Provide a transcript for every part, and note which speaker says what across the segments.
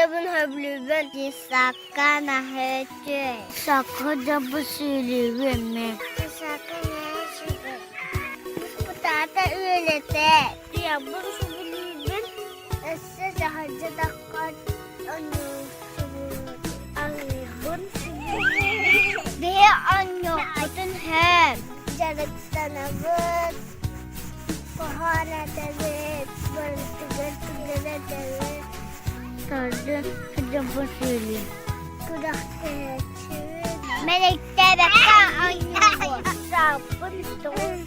Speaker 1: Физкультурабын сөбүлүүбүн. Десакка наһаа Сакка дьабы сүүлүүбүн мин. Сакка наһаа үчүгэй. Кутаата үөлэтэ. Туйабын сөбүлүүбүн. Өссө дьаһалдьа таххан аһыыбын Биһи оонньуохпутун сөп. Дьарыктанабыт, хоһоон этэбит, барытыгар түгэн этэбит. Тардын сыдьабын сүүлүүм. Күрэхтэһээччибит. Мэликтээбэккэ оонньуубут. Сааппын тоҕус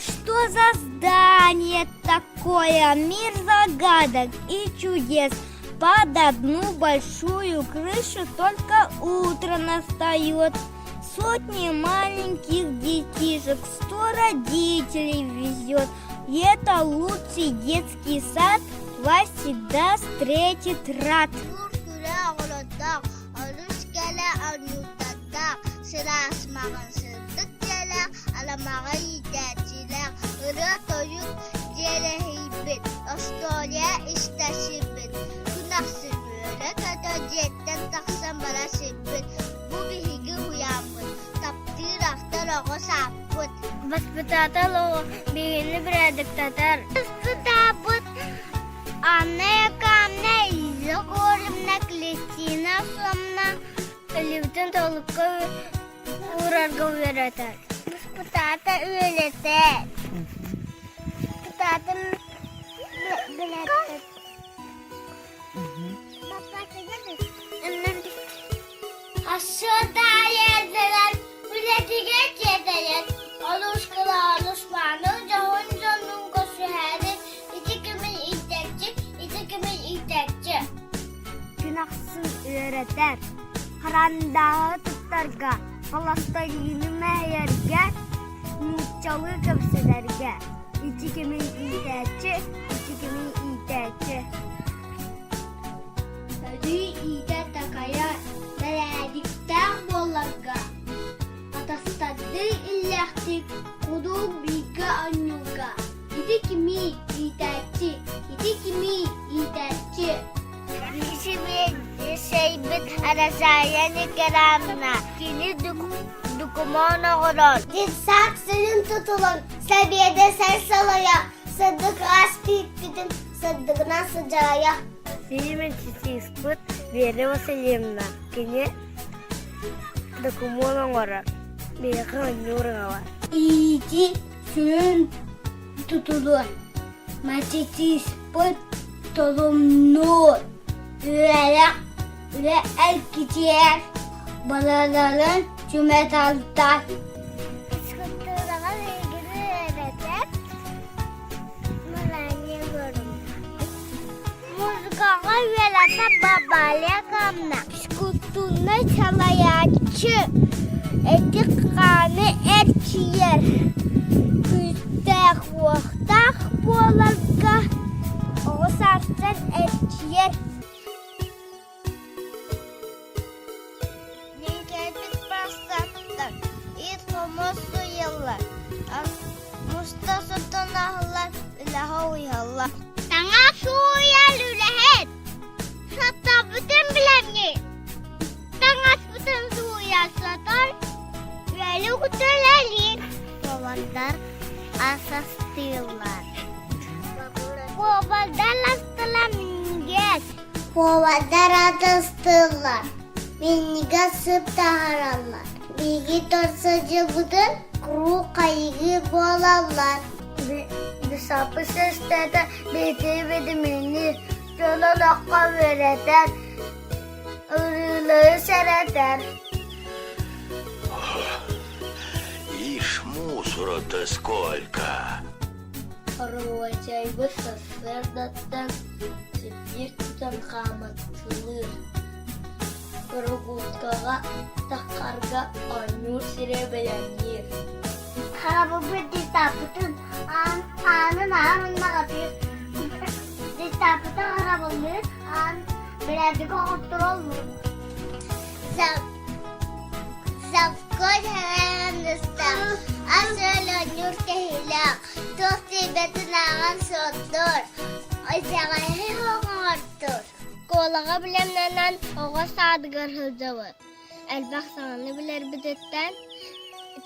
Speaker 2: Что за здание такое? Мир загадок и чудес. Под одну большую крышу только утро настает. Сотни маленьких детишек, 100 родителей везет. И это лучший детский сад вас всегда встретит рад.
Speaker 1: Сылаас маҕан сырдык дьиэлээх, аламаҕай иитээччилээх, ырыа-тойук дьиэлэһийбит, остуоруйа истэсийбит, күн ахсын үөрэ-көтө дьиэттэн тахсан бара сиппит, бу биһиги уһуйааммыт, таптыыр ахтар оҕо сааппыт. Воспитатель оҕо биһигини бэрээдэктэтэр. Воспитаабыт Анна Яковлевна, Лиза Горовна, Клестина Сомна Илиибитин толукка уурарга үөрэтэр. Воспитатель үөрэтэр. Воспитатель билэтэр. Асыдаайырдылар үлэтигэр тиэтэйэр, олус-кылаалыс мааны дьоһун дьоннуун көрсүһээри ити кимин иитээччи, ити кимин иитээччи.
Speaker 2: Күн ахсын үөрэтэр, харандааһы туттарга, холостойууну мэһэйэргэ, нууччалыы кэпсэтэргэ. Ити кимин иитээччи, ити кимин иитээччи.
Speaker 1: Өрүү иитэ-такайа бэрээдэктээх буоларга, атастардыы иллээхтик куруук бииргэ оонньуурга ити кимий иитээччи, ити кимий иитээччи Биһиги Розалия Николаевна кини докумуон оҥорор. Детсад сүрүн тутулун сэбиэдиссэй салайа сырдык аас киирбитин сырдыгынан сыдьаайа.
Speaker 2: Сиимэн чичиспыт Вера Васильевна кини докумуон оҥорор, биһиэхэ оонньуур аҕалар.
Speaker 1: Иити сүрүн тутулун Мачичиспыт толумнуур үөрэх үлэ эргичийэр балаларын түмэ тардар. Физкультураҕа биһигини үөрэтэр Мелания Егоровна. Музыкаҕа үөрэтэр Бабаля Яковлевна. Физкультурнай салайааччы эти-хааны эрчийэр, күүстээх-уохтаах буоларга оҕо саастан эрчийэр. Миҥкэйбит барахсаттар ит-хомус суйаллар, муста сытан аһыллар, үлэҕэ уйаллар. Таҥас сууйар үлэһит, сатабытын билэмҥит, таҥаспытын сууйа сатар, үөлү куталалыыр. Повардар ас астыыллар. Повардар астыла минньигэс. Повардар атастыыллар, минньигэс сып таһаараллар. Биһиги торсодьубутун куруук хайгыы буолаллар.
Speaker 2: Бисапы сестэтэ биһиги битимини дьон олоххо үөрэтэр, ырыылары сэрэтэр.
Speaker 3: Ишь, мусора-то сколько!
Speaker 1: Оруочайбыт сарсыардаттан сиппиир тутан хааматтылыыр, Прогулкаҕа таххарга оонньуур сирэ бэлэмниир. Харабылбыт десаппытын аанын аан наҕатыыр, десаппыты харабыллыыр, аан бэрээдэги оҥоттороллуур. Завкой харааныстаах, ас өлөннүүр кэһиилээх, туох тиийбэтин ааҕан суоттуур, итэҕэһи оҥортуур. Оскуолаҕа бэлэмнэнэн оҕо саадыгар сылдьабыт. Элбэх саҥаны билэрбититтэн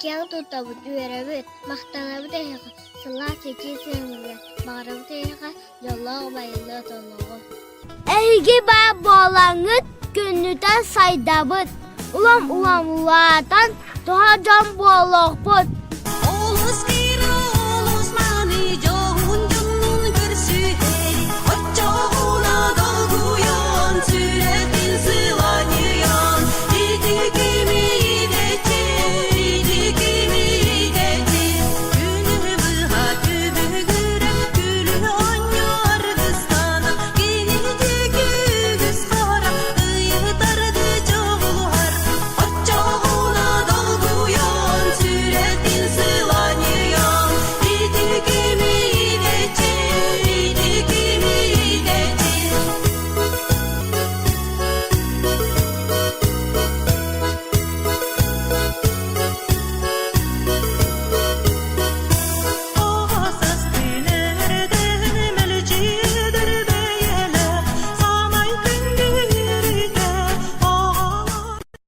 Speaker 1: киэҥ туттабыт, үөрэбит, махтанабыт эһиэхэ, сылаас итии сыһыаҥҥытыгар, баҕарабыт эһиэхэ дьоллоох байылыат олоҕу.
Speaker 2: Эһиги баар буолаҥҥыт күннүтэн сайдабыт, улам-улам улаатан туһа дьон буолуохпут.